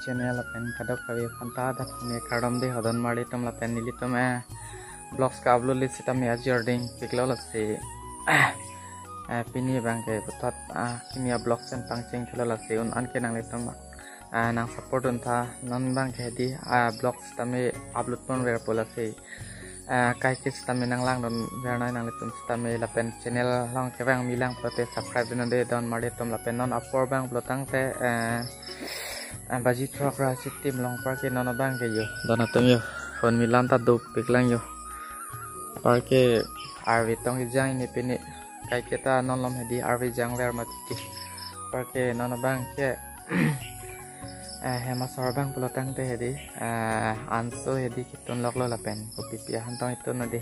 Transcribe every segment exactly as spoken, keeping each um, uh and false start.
channel lapen kadokave aphanta dak me kardom dei ho don marli atum lapen nelitum eh vlogs ka-upload le sitame ajor dingpiklo lasi eh pini abangke puthot ah kimi avlogs pen pangcheng thelo lasi un-an ke nanglitum ah nang support duntha non abangke hedi ah vlogs tame upload ponverpo lasi ah kaike sitame nanglangdunver nai nanglitum sitame lapen channel along kevang milang pulote subscribe dun dei don marli atum lapen non apor abang pulotangte eh ah baji throk ra si tim along parke non abangke yo don atum yo phone milan ta dopiklang yo parke arve tong ijang ini pini kaike ta non lom hedi arve jangver mati parke non abangke eh hem asor abang pulotangte hedi eh anso hedi kitun loklo lapen kopipi ahan tong itun nadi.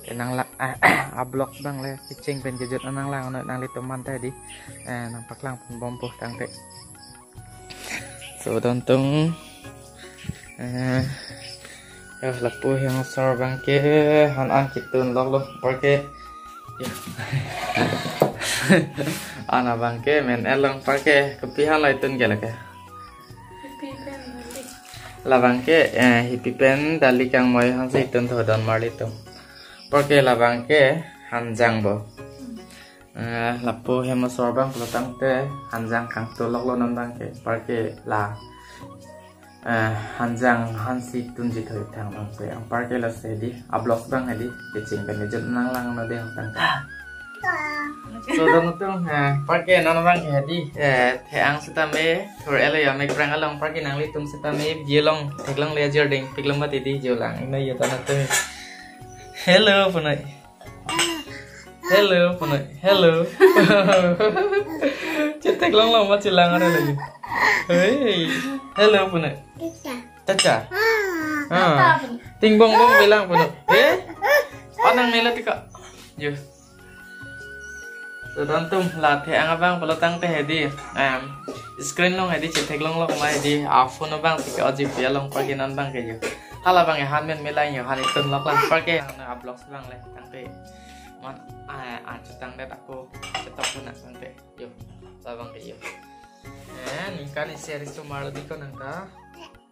Ke nanglang ah vlogs abang le kecheng pen kejut nanglang nanglitum aphan ta hedi eh nangpaklang ponbompo tangte. So don atum eh ya lapu hem asor abangke han an kitun loklo parke an abangke men elong parke kopi han lo itun ke lake. Labangke eh hipi pen dali kangmoi hansi itun tho don marli atum. Parke labangke hanjang bo. Eh, lapu hem asor abang pulotangte hanjang kangtuloklo non abangke parke la eh hanjang hansi tunji thoi thang abangke ang parke lasi hedi avlogs abang hedi kecheng pen kejut nanglang nadi hotang. So don atum eh parke non abangke hedi eh the-ang sitame thur elo ya mek prang along parke nanglitum sitame video along theklongle ajor dingpiklo mati di jolang ina yo don atum. Hello punoi. Hello punoi. Hello. Chetheklonglo ma chelang are lagi. Hey. Hello punoi. Chacha. Ah. Tingbong bong bilang punoi. Eh? Anang mela tika. Yo. So don atum la the-ang abang pulotangte hedi. Em, screen along hedi chetheklonglo ma hedi. A phone abang tika O G P along parke non abangke yo. Hala abang han men milang yo han itun loklang parke ang na vlogs abang le tangte. Man ah ah chutang det ako chetok na tangte. Yo. Labangke yo. Eh, ningkan isi arisomar lo diko nangta.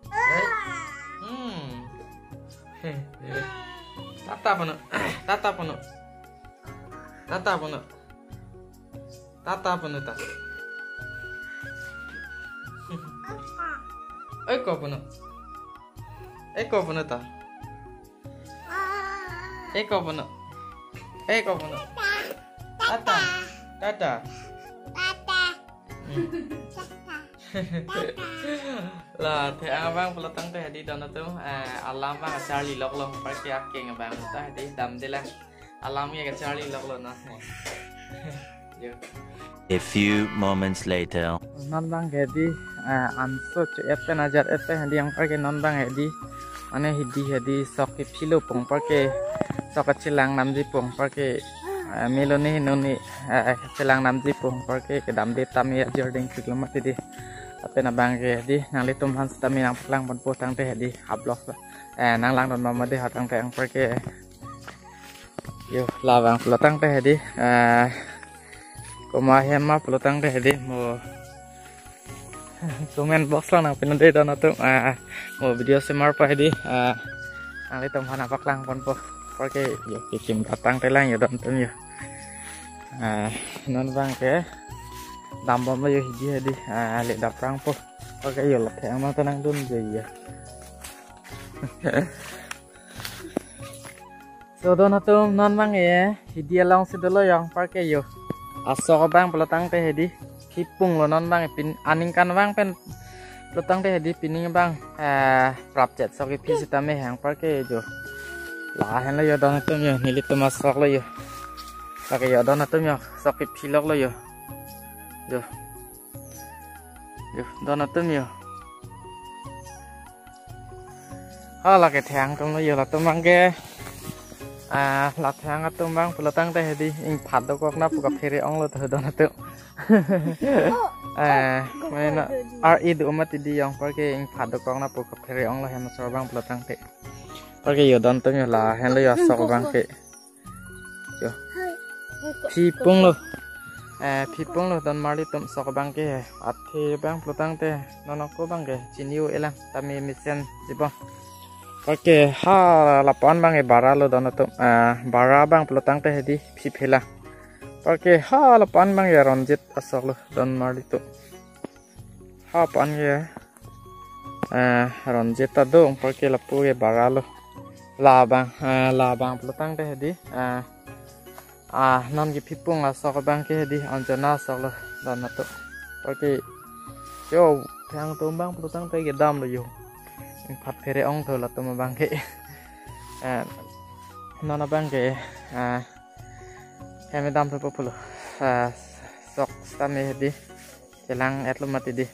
Eh. Hmm. Tata punoi. Tata punoi. Tata punoi. Tata punoi ta. Oi ko punoi. Oi ko punoi ta. Oi ko punoi. Oi ko punoi. Tata. Tata. Hmm. La the-ang abang pulotangte hedi don atum eh alam abang charli loklo parke akeng abang ta hedi damdelang alam ke charli loklo na. Yo. A few moments later. Non abangke hedi eh anso chu-et pen ajar-et pen hedi ang parke non abang hedi. Mane hedi hedi sok kephilo pong parke sok kachelang namji pong parke eh melo ni noni eh chelang namji pong parke kedamde tame ajor dingpiklo mati di. Lapen abangke hedi nanglitum aphan sitame nangpaklang ponpo tangte hedi avlogs eh nanglangdun ma mati hotangte ang parke. Yo, labang pulotangte hedi. Eh, komat hem ma pulotangte hedi mo comment box along nangpinnon dei don atum. Ah, mo video semar pa hedi. Ah, nanglitum aphan nangpaklang ponpo. Parke yo kikim katangtelang yo don atum yo. Ah, non abangke dambomlo yo hedi hedi. Ah, le daprangpo. Parke yo la the-ang ma ta nangdunji yo. So don atum non abang eh hedi alongsi dolo yo ang parke yo. Asok abang pulotangte hedi. Kipunglo non abang eh pin aningkan abang pen pulotangte hedi pining abang eh prapchet sok kephi sitame hang parke yo. Lahenlo yo don atum yo nelitum asoklo yo. Parke yo don atum yo sok kephiloklo yo. Yo. Yo don atum yo. Hala ke the-ang atumlo yo latum abangke. Ah, la the-ang atum abang pulotangte hedi ingphat dokok na pu kaphere onglo to don atum. Eh, mena ar idu umat idi yo ang parke ingphat dokok na pu kaphere onglo hem asor abang pulotangte. Parke yo don atum yo lahenlo yo asok abangke. Yo. Kipunglo. Eh, phipung lo don marli atum sok abang ke, athe abang pulotangte non ako abang ke chini-o-elang tame mesen jibon. Apar ke ha lapu-an abang ke bara lo don atum, eh, bara abang pulotangte hedi phiphelang. Apar ke ha lapu-an abang ke Ronjit asok lo don marli atum. Ha pu-an ke, eh, Ronjit ta do, apar ke lapu ke bara lo. Labang, eh, labang pulotangte hedi, eh, ah, non ke phipung asok abang ke hedi, Anjana asok lo don atum. Apar ke, yo, thang atum abang pulotangte kedam lo yo. Ingphat phere ong tho latum abang ke. Eh, non abang ke, eh, hem kedam tho pulo. Eh, sok sitame hedi. Chelang-et lo mati di.